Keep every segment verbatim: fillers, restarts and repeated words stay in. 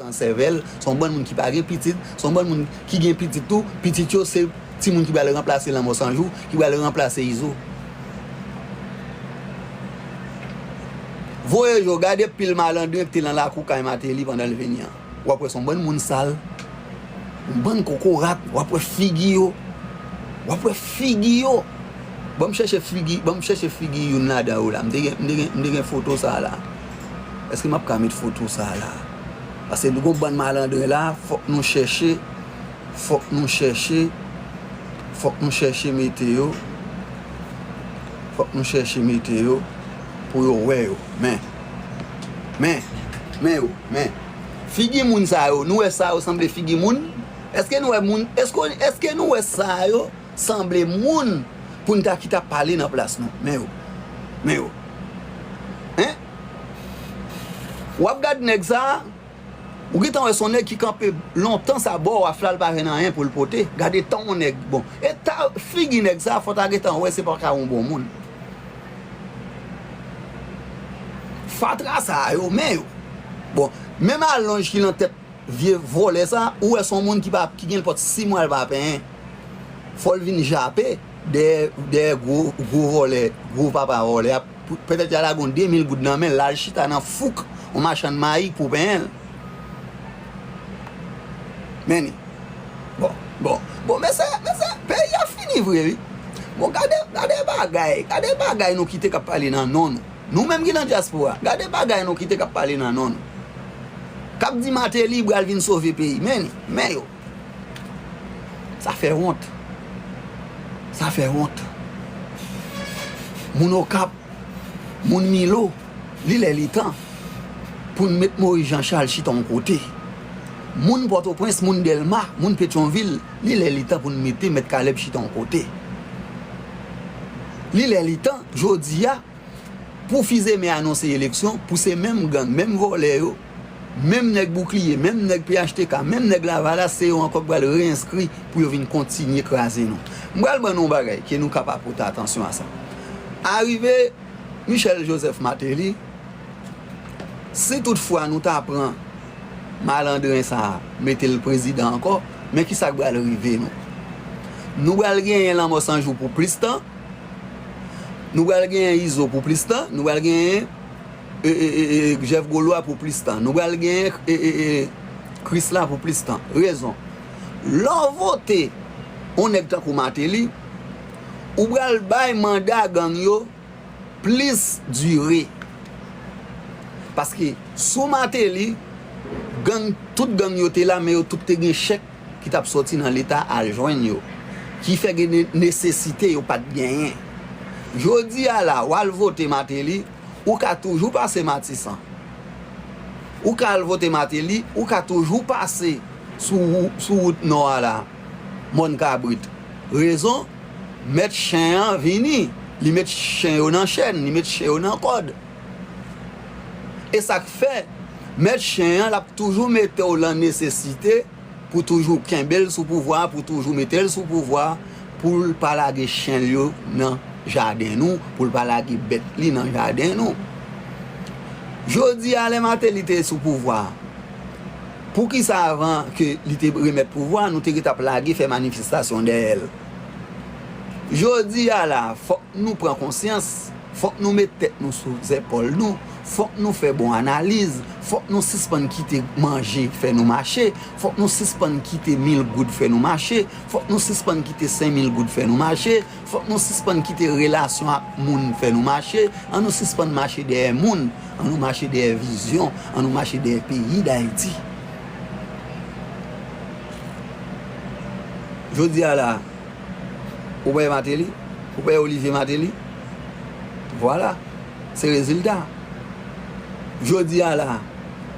Sèvèl, se yon bann moun ki pa gen pitit, se yon bann moun ki gen pitit tou, pitit yo se timoun ki pral ranplase Lanmò San Jou, ki pral ranplase Izo. Voye je w, gade pil malandren ki te nan lakou kay Mateli pandan l vini an. W ap wè se yon bann moun sal, yon bann kokorat, w ap wè figi yo, w ap wè figi yo. Ban m chèche figi, ban m chèche figi youn ladan yo la. M te gen, m te gen, m te gen foto sa la. Èske m ap ka met foto sa la? Paske nou gon bann malandren la, fòk nou chèche, fòk nou chèche, fòk nou chèche mete yo, fòk nou chèche mete yo pou yo wè yo. Men, men, men yo, men. Figi moun sa yo, nou wè sa yo sanble figi moun? Èske nou wè moun, èske, èske nou wè sa yo sanble moun pou n ta ki t ap pale nan plas nou? Men yo, men yo. Hein? W ap gad nèg sa, ou gentan wè se yon nèg ki kanpe lontan sa bò w ap fè l pa jwenn anyen pou l pote. Gade tan yon nèg bon. E ta figi nèg sa, fò ta gentan wè se pa ka yon bon moun. Fatra sa yo, men yo. Bon, menm alonj ki nan tèt vye vòlè sa, ou wè se yon moun ki pa, ki gen pòt sis mwa l pa penyen. Fò l vin jape dèyè, dèyè gwo, gwo vòlè, gwo papa vòlè a. Pou, petèt y a lage yon de mil goud nan men l, l al chita nan fouk yon machann mayi pou penyen l. Men ni. Bon, bon, bon, mesye, mesye, peyi a fini vre, wi. Bon, gade, gade bagay, gade bagay nou kite k ap pale nan non nou. Nou menm ki nan dyaspora, gade bagay nou kite k ap pale nan non nou. K ap di Mateli pral vin sove peyi. Men ni, men yo. Sa fè wont. Sa fè wont. Moun Okap, moun Milo, li lè li tan pou n met Moyiz Jan Chal chita yon kote. Moun Pòtoprens, moun Dèlma, moun Petyonvil, li lè li tan pou n mete Mèt Kalèb chita yon kote. Li lè li tan, jodi a, pou Fizeme anonse eleksyon, pou se menm gang, menm vòlè yo, menm nèg Boukliye, menm nèg P H T K, menm nèg Lavalas, se yo ankò k pral reyenskri pou yo vin kontinye kraze nou. M pral ban nou yon bagay ke nou kapab pote atansyon a sa. Arive Michel Joseph Martelly, si toutfwa nou ta pran malandren sa a, mete l prezidan ankò, men kisa k pral rive nou? Nou pral genyen Lanmò San Jou pou plis tan, nou pral genyen Izo pou plis tan, nou pral genyen e, e, e, e, Jeff Golois pou plis tan. Nou pral genyen e, e, e, Krisla pou plis tan. Rezon. Lè w vote yon nèg tankou Martelly, ou pral bay manda gang yo plis dire. Paske sou Martelly, gang, tout gang yo te la, men yo tout te gen chèk ki t ap sòti nan Leta al jwenn yo, ki fè gen ne-, nesesite yo pa t genyen. Jodi a la, w al vote Martelly, ou ka toujou pase Matisan. Ou ka al vote Martelly, ou ka toujou pase sou wou-, sou wout nò a la, Mòn Kabrit. Rezon, mèt chen an vini, li met chen yo nan chèn, li met chen yo nan kòd. E sa k fè, mèt chen an, l ap toujou mete w lan nesesite pou toujou kenbe l sou pouvwa, pou toujou mete l sou pouvwa, pou l pa lage chen l yo nan jaden nou, pou l pa lage bèt li nan jaden nou. Jodi a, lè Martelly te sou pouvwa, poukisa avan ke li te remèt pouvwa, nou te ret ap lage fè manifestasyon dèyè l? Jodi a la, fòk nou pran konsyans, fòk nou met tèt nou sou zèpòl nou, fòk nou fè bon analiz, fòk nou sispann kite manje fè nou mache, fòk nou sispann kite mil goud fè nou mache, fòk nou sispann kite senk mil goud fè nou mache, fòk nou sispann kite relasyon ak moun fè nou mache, ann nou sispann mache dèyè moun, ann nou mache dèyè vizyon, ann nou mache dèyè peyi Dayiti. Jodi a la, ou wè Martelly? Ou wè Olivier Martelly? Vwala, se rezilta. Jodi a la,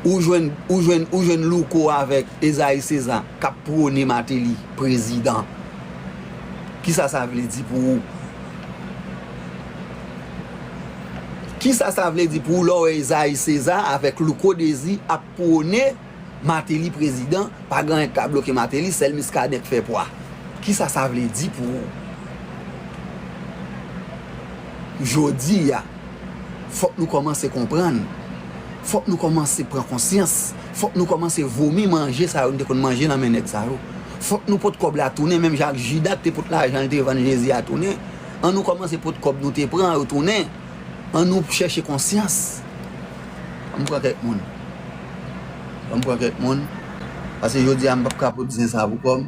ou jwenn, ou jwenn, ou jwenn Louko avèk Esaïe César k ap pwone Martelly prezidan. Kisa sa vle di pou ou? Kisa sa vle di pou ou lè w wè Esaïe César avèk Louko Désir ap pwone Martelly prezidan, pa gen anyen k ka bloke Martelly, sèl Muscadin k fè pwa. Kisa sa vle di pou ou? Jodi a, fòk nou kòmanse konprann. Fòk nou kòmanse pran konsyans. Fòk nou kòmanse vomi manje sa yo nou te konn manje nan men nèg sa yo. Fòk nou pot kòb la tounen, menm jan ak Jida ki te pot lajan li te vann Jezi a tounen. An nou kòmanse pot kòb nou te pran yo tounen. An nou chèche konsyans. An m pran kèk moun. An m pran kèk moun. Paske jodi a m p ap ka pot zen sa pou kò m.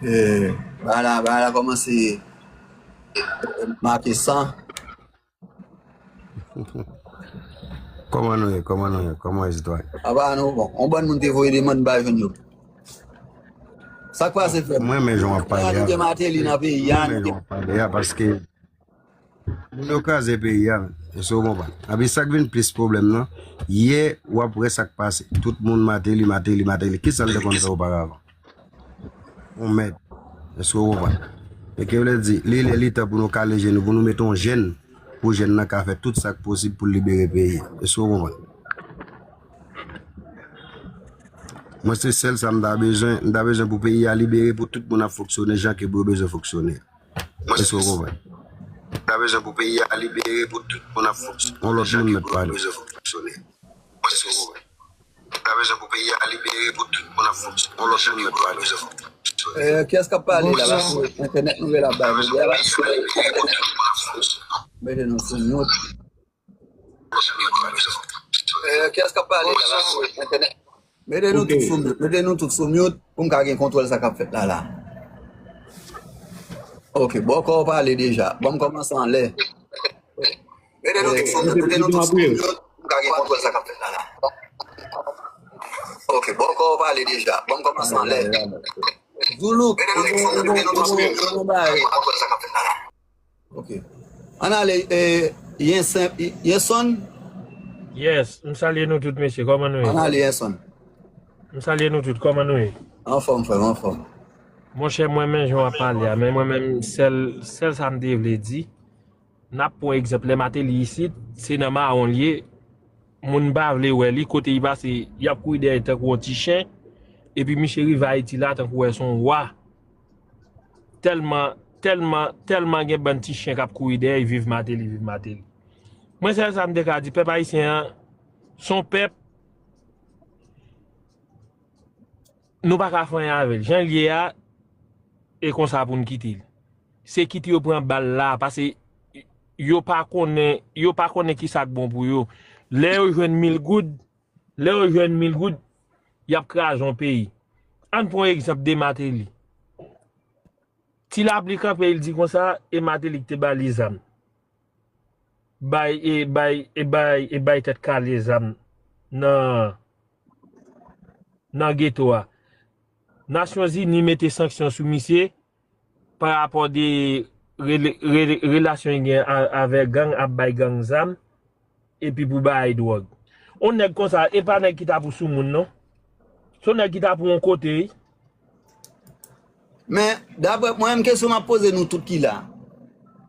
Eh, bagay la, bagay la kòmanse make san. Kòman nou ye? Kòman nou ye? Kòman ye sitwayen? Apa nou bon. On bann moun te voye demann ba jwenn yo. Sa k pase frè m? Mwen men jan w ap pale a. Nou gen Martelly nan peyi a. Mwen men jan w ap pale a paske moun yo kraze peyi a men. Èske w konprann? Epi sa k vin plis pwoblèm nan, yè w ap wè sa k pase. Tout moun Martelly, Martelly, Martelly. Kisa l te konn fè oparavan? On mèd. Èske w konprann? Men ke vle di, li lè li tan pou nou kale je nou, pou nou mete on jèn, pou jèn nan ka fè tout sa k posib pou l libere peyi a. Èske w konprann? Mwen se sèl sa m ta bezwen, m ta bezwen pou peyi a libere, pou tout moun ap fonksyone jan ke yo bezwen fonksyone. Èske w konprann? M ta bezwen pou peyi a libere, pou tout moun ap fonksyone jan ke yo bezwen fonksyone. Èske w konprann? Mwen ta bezwen pou peyi a libere pou tout moun ap fonksyone. On lòt moun mèt pale. Eh, kiyès k ap pale la? Paske entènèt nou la bay jodi a la. Mete nou sou mute. Eh, kiyès k ap pale la? Paske entènèt. Mete nou tout sou mute. Mete nou tout sou mute pou m ka gen kontwòl sa k ap fèt la la. Ok, bòkò w pale deja. Bon, m kòmanse anlè. Mete nou tout sou mute, mete nou tout sou mute pou m ka gen kontwòl sa k ap fèt la la. Ok, bòkò w pale deja. Bon, m kòmanse anlè. Zoulouk, mete nou tout sou mute, mete nou tout sou mute pou m ka gen kontwòl sa k ap fèt la la. Ok. Ann ale, eh, Yenson. Yes, m salye nou tout mesye, kòman nou ye? Ann ale Yenson. M salye nou tout, kòman nou ye? Anfòm frè m, anfòm. Monchè mwen men jan w ap pale a, men mwen menm sèl, sèl sa m te vle di. N ap pran egzanp, lè Mateli isit, se nan mawon l ye, moun pa vle wè li, kote li pase, y ap kouri dèyè tankou yon ti chen, epi misye rive Ayiti la tankou wè se yon wa. Tèlman, tèlman, tèlman gen bann ti chen k ap kouri dèyè l, viv Mateli, viv Mateli. Mwen sèl sa m te ka di, pèp ayisyen an, se yon pèp, nou pa ka fè anyen avè l. Jan l ye a, e konsa pou n kite l. Se kite yo pran bal la, paske yo pa konnen, yo pa konnen kisa k bon pou yo. Lè yo jwenn mil goud, lè yo jwenn mil goud, y ap kraze yon peyi. Ann pran egzanp de Mateli. Ti lapli kanpe, li di konsa, e Mateli ki te ba li zam. Bay, e bay, e bay, e bay tèt kale zam nan, nan geto a. Nasyonzini mete sanksyon sou misye pa rapò de rele-, rele-, relasyon li gen a-, avè gang, ap bay gang zam, epi pou bay dwòg. On nèg konsa, e pa nèg ki ta pou sou moun, non. Se on nèg ki ta pou on kote, wi. Men, daprè mwen menm, kesyon m ap poze nou tout ki la,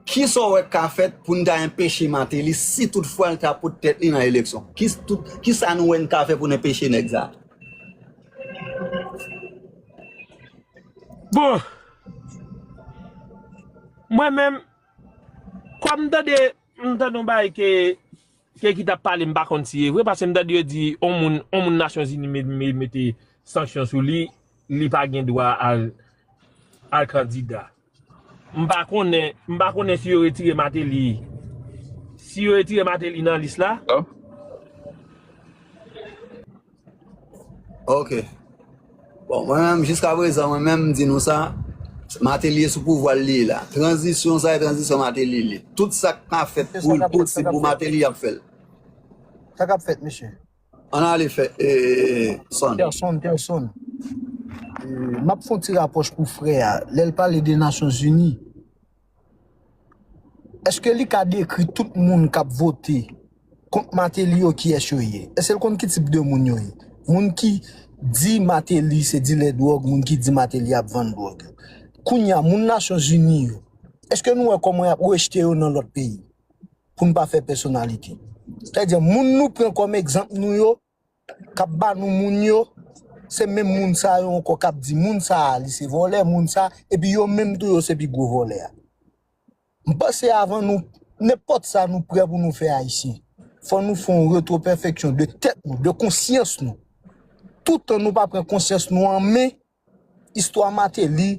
kisa w wè k ka fèt pou n ta enpeche Mateli si toutfwa l ta pot tèt li nan eleksyon? Ki, tout, kisa nou wè n ka fè pou n enpeche nèg sa a? Bon, mwen menm, kòm m tande, m tande yon bagay ke, ke ki t ap pale, m pa konn si e vre, paske m tande yo di, on moun, on moun Nasyonzini me-, me-, mete sanksyon sou li, li pa gen dwa al, al kandida. M pa konnen, m pa konnen si yo retire Mateli. Si yo retire Mateli nan lis la. Ok. Bon, mwen menm, jiskaprezan, mwen menm, m di nou sa, Mateli e sou pouvwa l li ye la. Tranzisyon sa, e tranzisyon Mateli li ye. Tout sa k ka fèt pou l posib pou Mateli, y ap fè l. Sa k ap fèt, mesye? Ann ale fè, e, Son. Terson, Terson. E, m ap fè yon ti rapwòch pou frè a. Lè l pale de Nasyonzini, èske li ka dekri tout moun k ap vote kont Mateli yo, kiyès yo ye? Èske l konn ki tip de moun yo ye? Moun ki di Mateli se dilè dwòg, moun ki di Mateli ap vann dwòg. Kounye a, moun Nasyonzini yo, èske nou wè kòman y ap rejte yo nan lòt peyi? Pou n pa fè pèsonalite. Sètadi, moun nou pran kòm egzanp nou yo, k ap ba nou moun yo, se menm moun sa yo ankò k ap di moun sa a, li se vòlè, moun sa, epi yo menm tou yo se pi gwo vòlè a. M panse avan nou, nenpòt sa nou prè pou nou fè Ayisyen, Fò nou fè yon retwopèfeksyon de tèt nou, de konsyans nou. Toutan nou pa pran konsyans nou an men, istwa Martelly,